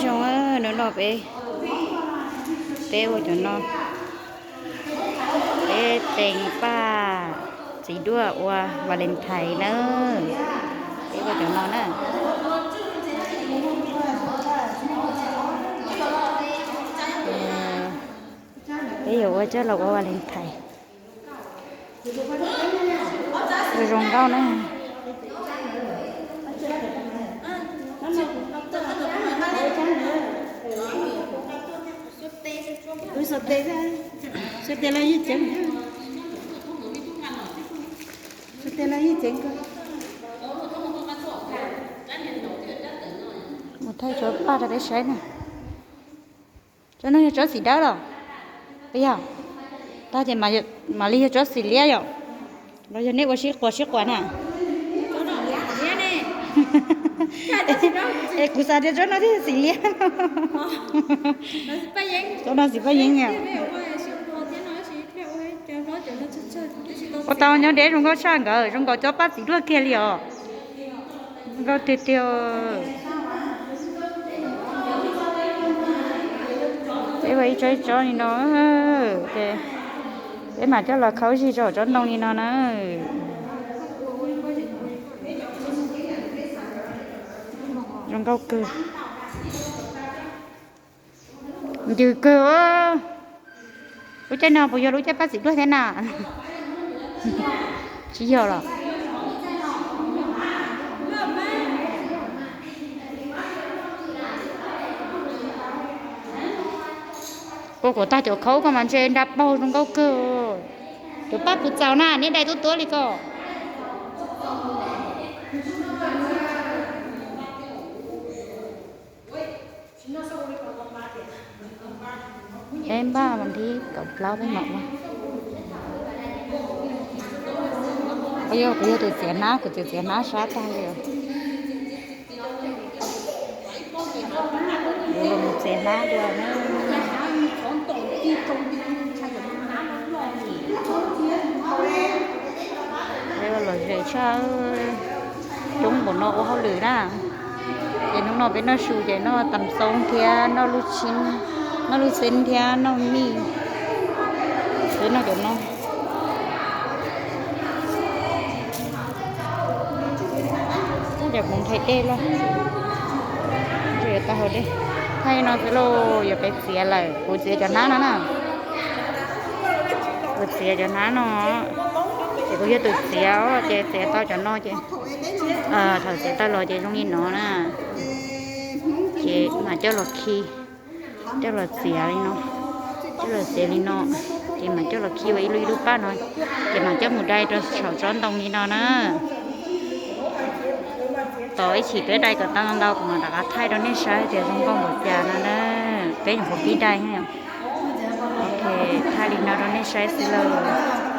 Zoo, hnub no peb, peb ua cov no, peb teev paj txiv duaj ua Valentine na. Peb ua cov no na. Peb yuav ua coj los ua Valentine. Ua zoo nkauj na. Mus thaij tsob paj rau peb saib na. Tsob no yog tsob xim dawb los? Puas yog? Tag ces mam li yog tsob xim liab yom? Los yog nej ua sib quas sib quas na? Es kuv xav tias tsob no thiaj yog xim liab. Tsob no xim paj yeeb yom. Ua tau nyob deb zoo nkauj tshaj nkawd, zoo nkaus cov paj txiv duaj kiag li os. Zoo nkauj tiag tiag. Peb ua ib tsob ib tsob li no, ces peb mam coj los khawb zig rau tsob ntoo li no na. Zoo nkauj kawg. Ntws kawg. Lub caij no puas yog lub caij paj txiv duaj thiab na? Tsis yog los? Koj kom tag cov khaub koj mas ntshe nra paug zoo nkauj kawg. Cov paj puas txaus na, nej dai tuab tuab li ko. Peb npaj vas thib kaum plaub peb mam ua. Kuv yog, kuv yog tus txiav hnab, kuv txiav txiav hnab sab tag li. Kuv los mus txiav hnab dua na. Peb los zem tshaj, coob npaum no ua hauj lwm na. Ces hnub no peb noj su ces noj tam xoob thiab noj lub tshib, noj lub xeeb thiab noj mij. Peb noj cov no. Cov hmoov thaij dej loj, yuav tau haus dej. Thaij no xwb lauj, yuav peb txiav lawm, kuv txiav cov hnab no na. Kuv txiav cov hnab no, ces kuv yog tus txiav, ces txiav tau cov no ces thaum txiav tau los ces zoo li no na. Ces mam coj los khi, coj los txiav li no, coj los txiav li no, ces mam coj los khi ua ib lub ib lub paj no, ces mam coj mus dai rau saum tsob ntoo li no na. Tos ib chim peb dai kom tau ntau kuv mam rov qab thaij rau nej saib tias zoo nkauj npaum cas no na. Peb nyuam qhuav pib dai. Ok, thaij li no rau nej saib xwb lauj.